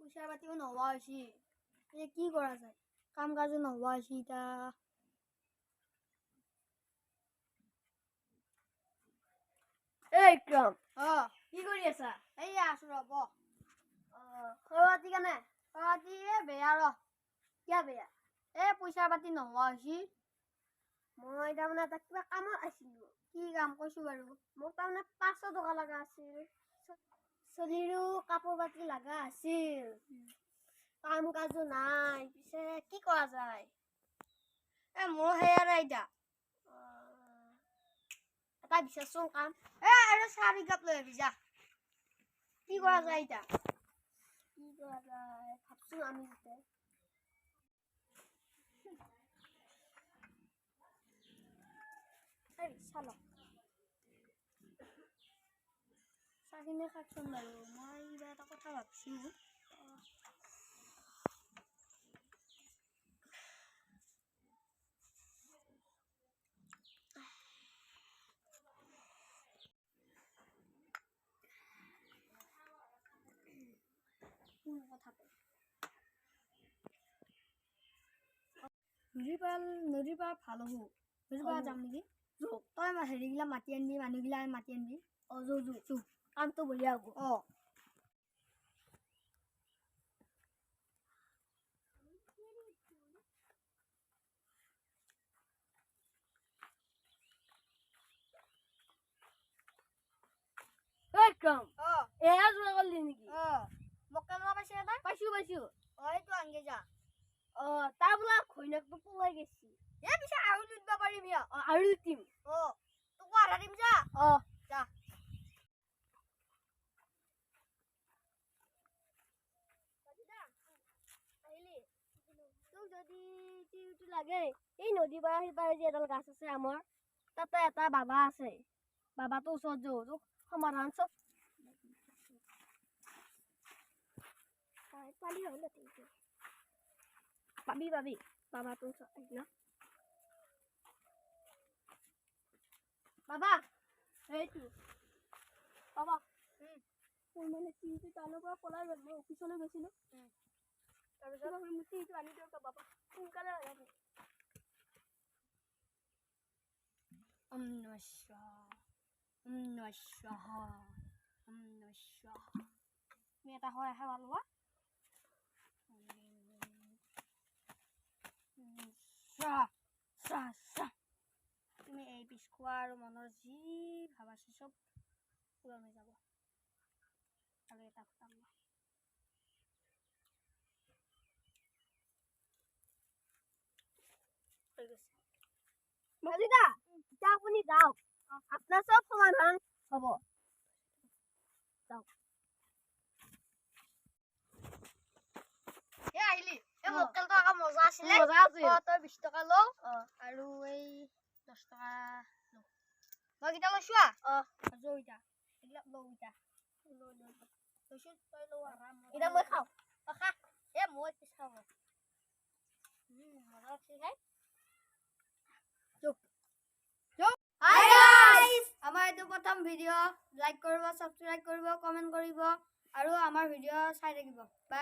পইচা পাতিও নোহোৱা হৈছে। এতিয়া কি কৰা যায়? কাম কাজো নোহোৱা হৈছে এতিয়া। এই ইক্ৰম, অ। কি কৰি আছা? এইয়া আছো, ৰ'ব। খবৰ পাতি কেনে? পাতি এ বেয়া ৰ। কিয় বেয়া? এই পইচা পাতি নোহোৱা হৈছে। মই তাৰমানে এটা কিবা কামত আছিলো। কি কাম কৈছো বাৰু? মোক তাৰমানে 500 টকা লগা আছিল। চলিৰো কাপোৰ পাতি লগা আছিল। কাম কাজো নাই, পিছে কি কৰা যায়? এ মোৰো সেয়াৰে এতিয়া। এটা বিচাৰচোন কাম। এ আৰু 4 কাপ লৈ আহিবি যা। কি কৰা যায় এতিয়া? কি কৰা যায় ভাবচোন আমি দুটাই। এই চালক চাহখিনি খাওকচোন বাৰু। মই কিবা এটা কথা ভাবছোঁ। কোন কথাটো? নদীৰ পাৰ, নদীৰ পাৰ ভাল হ'ব। নদীৰ পাৰ যাম নেকি? তই হেৰিগিলা মাতি আনবি, মানুহগিলা মাতি আনবি। অ, যো যো, কামটো বঢ়িয়া হ'ব। অ। এই ইক্ৰম, অ। এয়া যোগাৰ কৰিলি নেকি? অ, মক্কেল পাইছে এটা। পাইছো পাইছো। অ, এইটো আনগে যা। অ, তাৰ বোলা ঘৈণীয়েকটো পলাই গৈছি। এ পিছে আৰু লুটিব পাৰিবি। অ, আৰু লুটিম। অ, তোকো আধা দিম যা। অ। যা। আহিলি? তোক যদি তিৰিটো লাগে, এই নদী পাৰ সিপাৰে যে এডাল গাছ আছে আমৰ, তাতে এটা বাবা আছে। বাবাটোৰ ওচৰত যৌ, তোক সমাধান চব পালি। হ'ল, পাবি পাবি। বাবাটোৰ ওচৰত আহিল ন বাবা? সেইটো বাবা। মোৰ মানে তিৰিটো টাউনৰ পৰা পলাই গ'ল। মই অফিচলৈ গৈছিলোঁ। তাৰপিছত? মোৰ তিৰিটো আনি দিয়ক বাবা, সোনকালে লাগে। ওম নমঃ শিৱায়, ওম নমঃ শিৱায়, ওম নমঃ শিৱায়। তুমি এটা হয় সেৱা লোৱা। স্বাহা স্বাহা স্বাহা। তুমি এই পিছ খোৱা আৰু মনৰ যি ভাৱ আছে চব পূৰণ হৈ যাব। আৰু এটা ফুটা লোৱা। হৈ গৈছে। মজিদা, এতিয়া আপুনি যাওক, আপোনাৰ চব সমাধান হ'ব। যাওক। এ আহিলি? এই মক্কেলটো আকৌ মজা আছিলে। মজা আছিল। অ, তই 20 টকা লওঁ। অ। আৰু এই 10 টকা লওঁ। মই কেইটা লৈছো। অ। যৌ এতিয়া এইবিলাক লওঁ। এতিয়া লৈছো, তই লওঁ। এতিয়া মই খাওঁ। অ, খা। এ মই পিছ খাওঁ। মজা লাগছে খাই। হাই গাইস, আমাৰ এইটো প্ৰথম ভিডিঅ'। লাইক কৰিব, ছাবস্ক্ৰাইব কৰিব, কমেণ্ট কৰিব আৰু আমাৰ ভিডিঅ' চাই থাকিব। বাই।